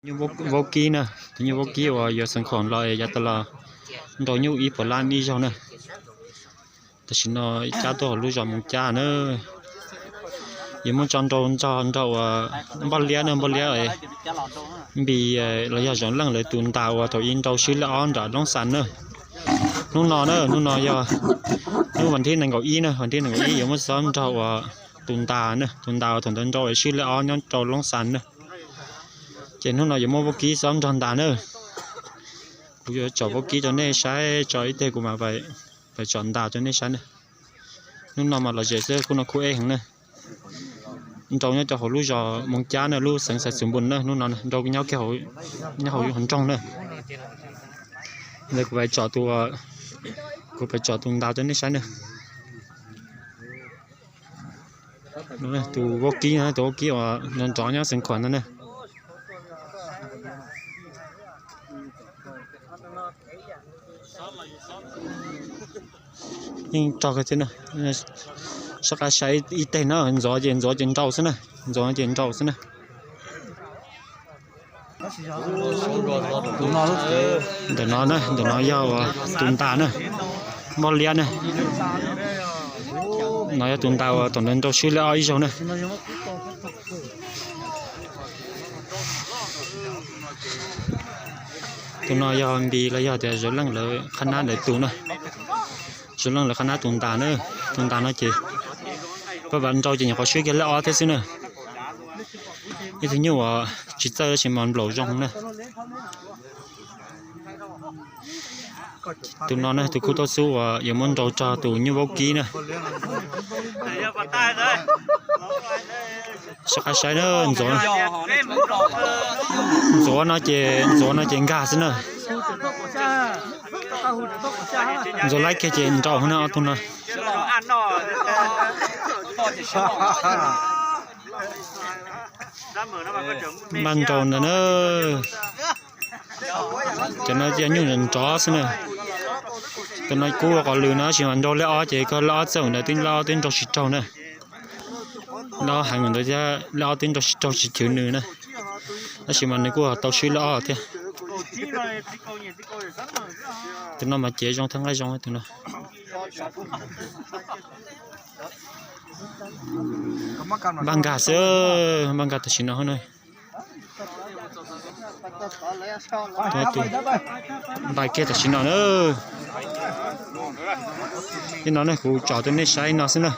Vaub kib na, tus nyuj vaub kib uas yuav xeev khoom los yav tas los nrau nyuj ib puas lab ib zaug na. Tam sim no cab tuaj hauv lub zos Moos Cab na. Yuav muab tso nrau nrog nrog uas Npoj Liab na, Npoj Liab, Npis los yog Zoov Leej lawv tus ntas uas thaum ub nrau swb lej ob nram Loob Xas na. Hnub no na, hnub no yog hnub vas thib nees nkaum ib na, vas thib nees nkaum ib yuav muab xob nrog uas tus ntas na, tus ntas uas thaum ntawd nrau swb lej ob nyob rau Loob Xas na. Ces hnub no yuav muab vaub kib xob nrog ntas na. Kuv yuav tsom vaub kib rau nej saib, tso ib teg kuv mam pais tsom ntas rau nej saib na. Hnub no mas los ze xwb, khub no khub eb heev na. Nrau nyob rau hauv lub zos Moos Cab na, lub xeev Xais Xus Npus na, hnub no nrau nyob hauv nroog na. Ntawd kuv pais tsom tus, kuv pais tsom tus ntas rau nej saib na. Tus vaub kib, tus vaub kib uas nrov nrov nyob xeev Khuam no na. Yeej rog kawg thiab na. Soj qab saib ib teg na, ntxuav ces ntxuav ces nrau xwb na, ntxuav ces nrau xwb na. Ntawm no na, ntawm no yog uas tus ntas na, Npoj Liab na. No yog tus ntas uas thaum ntawd nrau swb lej ob ib zaug na. Tus no yog Npis los yog tias Zoov Leej lawv qhab nab lawv tus na. Zoov Leej lawv qhab nab tus ntas na. Tus ntas no ces pab vam nrau ces nyuam qhuav swb kiag lej ob thiab xwb na. Ib tug nyuj uas tsis txawj tab sis mas nplaum zoo na. Tus no na, tus khub tauj xub uas yuav muab nrau rau tus nyuj vaub kib na. Soj qab saib na, ntxuav, ntxuav no ces, ntxuav no ces nkag xwb na. Ntxuav laib kiag ces nrau na ob tug no. Npaj nrau ntawd na. Cov no yog nyuj nrov xwb na. Tus no kub ua qhov lwm no tab sis mas nrau lej ob ces koj lej ob txawj ntawd twb lej ob twb nrau tsis raug na. Lej ob heev ntawd thiab lej ob twb nrau tsis raug tsis chwv nws na. Tab sis mas nws kuj tau swb lej ob thiab. Tus no mas cev zoo thaj nqaij zoo tus no. Npaj nkag xwb, npaj nkag tam sim no na. Npaj kiag tam sim no na. Ib no ne kuv tsom rau nej saib no xwb na.